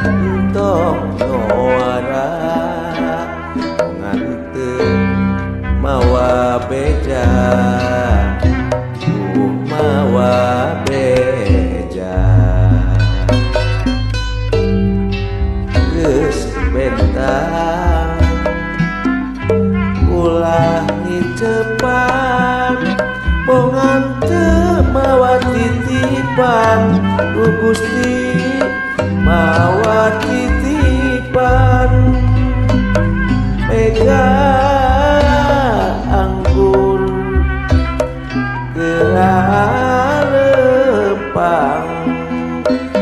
Angin tong noara ngante mawa beja, duh mawa beja. Geus bentang ulah ngicepan bongan teu mawa titipan, duh Gusti mawa titipan. Mega anggur kelarepang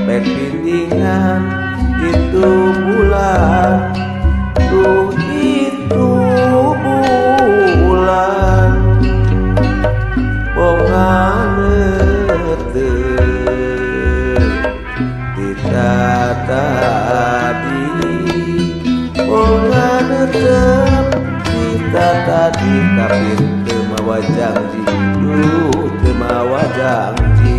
pek pindingan itu bulan, duh itu bulan. Bongan tita tadi, bongan tetep tita tadi, tapi teu mawa janji, duh teu mawa janji.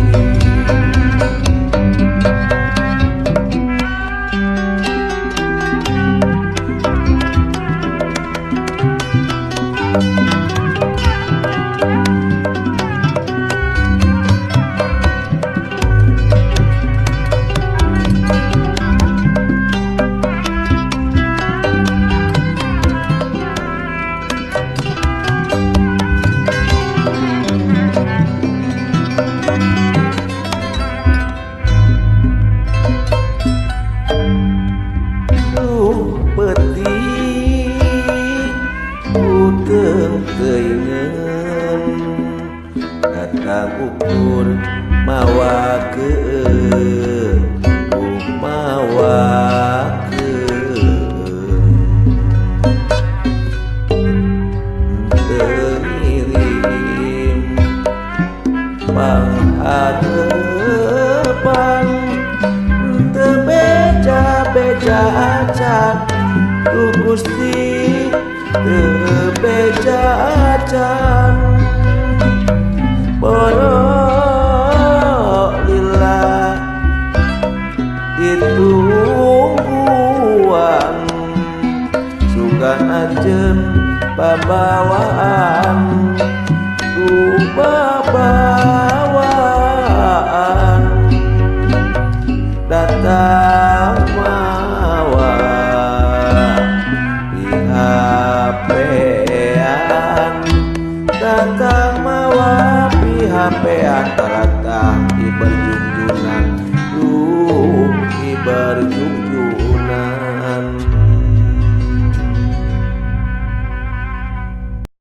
Datang ukur mawa keung, mawa keung. Teu ngirim pangharepan, teu beja-beja acan, duh Gusti teu beja acan. Borok lila ditungguan, sugan anjeun pambawaan, ku babawaan. Datang mawa pihapean, datang mawa pihapean, taratah iberju.